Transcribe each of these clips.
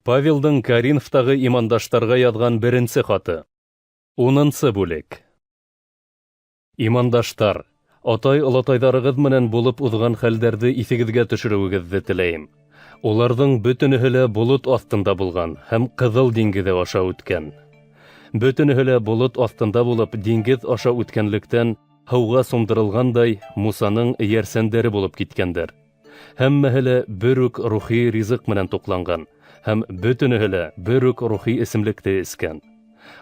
Павелдың Коринфтағы имандаштарға яҙған беренсе хаты. 10-нсы бүлек. Имандаштар, атай-олатайҙарығыҙ менән булып уҙған хәлдәрҙе иҫегеҙгә төшөрөүегеҙҙе теләйем. Уларҙың бөтөнөһө лә болот аҫтында булған һәм Ҡыҙыл диңгеҙе аша үткән. Бөтөнөһө лә болот аҫтында булып диңгеҙ аша үткәнлектән, һыуға сумдырылғандай, Мусаның эйәрсәндәре булып киткәндәр. Һәммәһе лә бер үк рухи ризыҡ менән туҡланған һәм бөтөнөһө лә бер үк рухи эсемлекте эскән.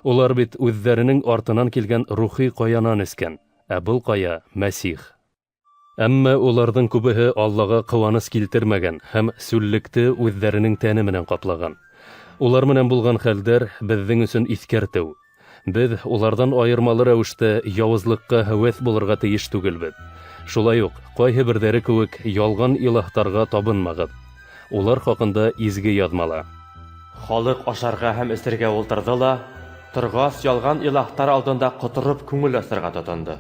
Улар бит үҙҙәренең артынан килгән рухи ҡаянан эскән, ә был ҡая Мәсих. Әммә уларҙың күбеһе Аллаға ҡыуаныс килтермәгән һәм сүллекте үҙҙәренең тәне менән ҡаплаған. Улар менән булған хәлдәр беҙҙең өсөн иҫкәртеү. Беҙ уларҙан айырмалы рәүештә яуызлыҡҡа һәүәҫ булырға тейеш түгелбеҙ. Шулай уҡ ҡайһы берҙәре кеүек ялған илаһтарға табынмағыҙ. Улар хаҡында изге яҙмала: Халыҡ ашарға һәм эсергә ултырҙы ла, торғас, ялған илаһтар алдында ҡотороп күңел асырға тотондо.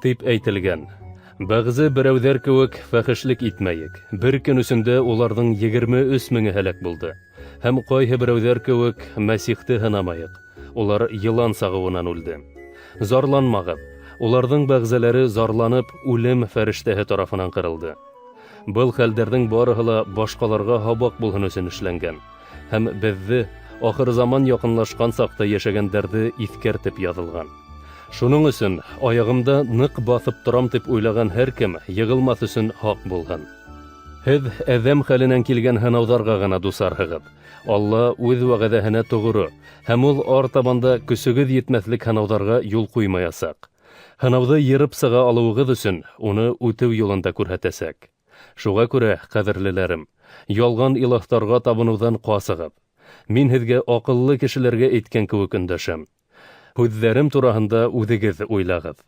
Тип әйтелгән. Бәғзе берәүҙәр кеүек фәхешлек итмәйек. Бер көн эсендә уларҙың 23 меңе һәләк булды. Һәм ҡайһы берәүҙәр кеүек Мәсихте һынамайыҡ. Улар йылан сағыуынан үлде. Зарланмағыҙ. Уларҙың бәғзеләре зарланып, үлем фәрештәһе тарафынан ҡырылды. Был хәлдәрҙең барыһы ла башҡаларға һабаҡ булһын өсөн эшләнгән. Һәм беҙҙе ахыр заман яҡынлашҡан саҡта йәшәгәндәрҙе иҫкәртеп яҙылған. Шуның өсөн аяғымда ныҡ баҫып торам тип уйлаған һәр кем йығылмаҫ өсөн һаҡ булһын. Һеҙ әҙәм хәленән килгән һынауҙарға ғына дусарһығыҙ. Алла үҙ вәғәҙәһенә тоғро, һәм ул артабан да көсөгөҙ етмәҫлек һынауҙарға юл ҡуймаясаҡ. Һынауҙы йырып сыға алыуығыҙ өсөн уны үтеү юлын да күрһәтәсәк. Шуға күрә, ҡәҙерлеләрем, ялған илаһтарға табыныуҙан ҡасығыҙ. Мин һеҙгә аҡыллы кешеләргә әйткән кеүек өндәшәм. Һүҙҙәрем тураһында үҙегеҙ уйлағыҙ.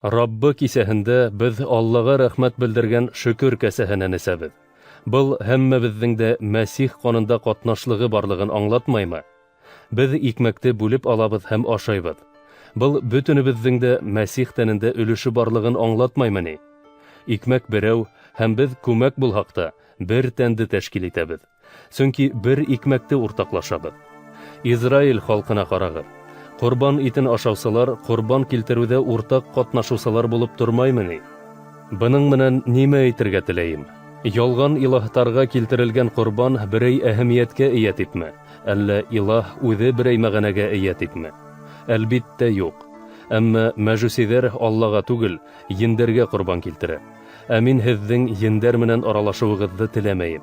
Раббы кисәһендә беҙ Аллаға рәхмәт белдергән шөкөр кәсәһенән эсәбеҙ. Был һәммәбеҙҙең дә Мәсих ҡанында ҡатнашлығы барлығын аңлатмаймы? Беҙ икмәкте бүлеп алабыҙ һәм ашайбыҙ. Был бөтөнөбөҙҙөң дә Мәсих тәнендә өлөшө барлығын аңлатмаймы ни? Икмәк берәү һәм беҙ күмәк булһаҡ та бер тәнде тәшкил итәбеҙ. Сөнки бер икмәкте уртаҡлашабыҙ. Израиль халҡына ҡарағыҙ. Ҡорбан итен ашаусылар ҡорбан килтереүҙә уртаҡ ҡатнашыусылар булып тормаймы ни? Бының менән нимә әйтергә теләйем? Ялған илаһтарға килтерелгән ҡорбан берәй әһәмиәткә эйә типме? Әллә илаһ үҙе берәй мәғәнәгә эйә типме? Әлбиттә, юҡ. Әммә мәжүсиҙәр Аллаға түгел, ендәргә ҡорбан килтерә. Ә мин һеҙҙең ендәр менән аралашыуығыҙҙы теләмәйем.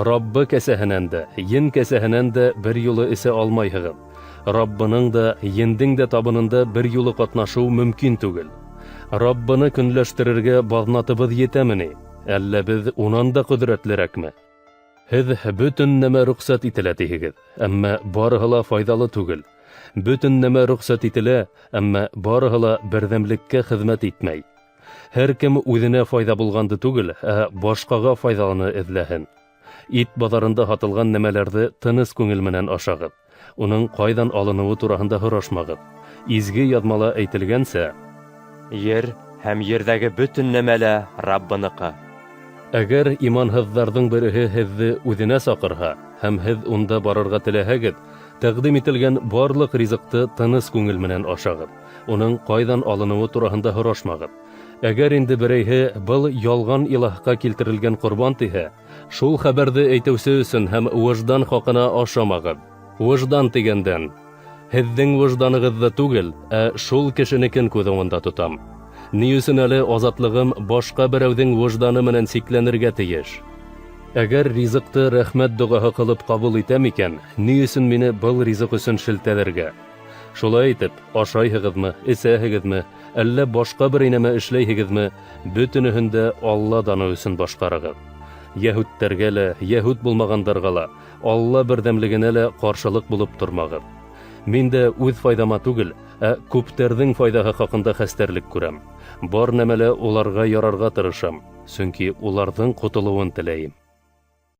Раббы кәсәһенән дә, ен кәсәһенән дә бер юлы эсә алмайһығыҙ. Раббының да, ендең дә табынында бер юлы ҡатнашыу мөмкин түгел. Раббыны көнләштерергә баҙнатыбыҙ етәме ни? Әллә беҙ унан да ҡөҙрәтлерәкме? Һеҙ бөтөн нәмә рөхсәт ителә тиһегеҙ, әммә барыһы ла файҙалы түгел. Бөтөн нәмә рөхсәт ителә, әммә барыһы ла берҙәмлеккә хеҙмәт итмәй. Һәр кем үҙенә файҙа булғанды түгел, ә башҡаға файҙалыны эҙләһен. Ит баҙарында һатылған нәмәләрҙе тыныс күңел менән ашағыҙ. Уның ҡайҙан алыныуы тураһында һорашмағыҙ. Изге яҙмала әйтелгәнсә, Ер һәм ерҙәге бөтөн нәмә лә Раббыныҡы. Әгәр иманһыҙҙарҙың береһе һеҙҙе үҙенә саҡырһа, һәм һеҙ унда барырға теләһәгеҙ, тәҡдим ителгән барлыҡ ризыҡты тыныс күңел менән ашағыҙ. Уның ҡайҙан алыныуы тураһында һорашмағыҙ. Әгәр инде берәйһе был ялған илаһҡа килтерелгән ҡорбан тиһә, шул хәбәрҙе әйтеүсе өсөн һәм выждан хаҡына ашамағыҙ. Выждан тигәндән, һеҙҙең выжданығыҙҙы түгел, ә шул кешенекен күҙ уңында тотам. Ни өсөн әле азатлығым башҡа берәүҙең выжданы менән сикләнергә тейеш? Әгәр ризыҡты рәхмәт доғаһы ҡылып ҡабул итәм икән, ни өсөн мине был ризыҡ өсөн шелтәләргә? Шулай итеп, ашайһығыҙмы, эсәһегеҙме, әллә башҡа берәй нәмә эшләйһегеҙме, бөтөнөһөн дә Алла даны өсөн башҡарығыҙ. Йәһүдтәргә лә, йәһүд булмағандарға ла, Алла берҙәмлегенә лә ҡаршылыҡ булып тормағыҙ. Мин дә үҙ файҙама түгел, ә күптәрҙең файҙаһы хаҡында хәстәрлек күрәм. Бар нәмәлә уларға ярарға тырышам, сөнки уларҙың ҡотолоуын теләйем.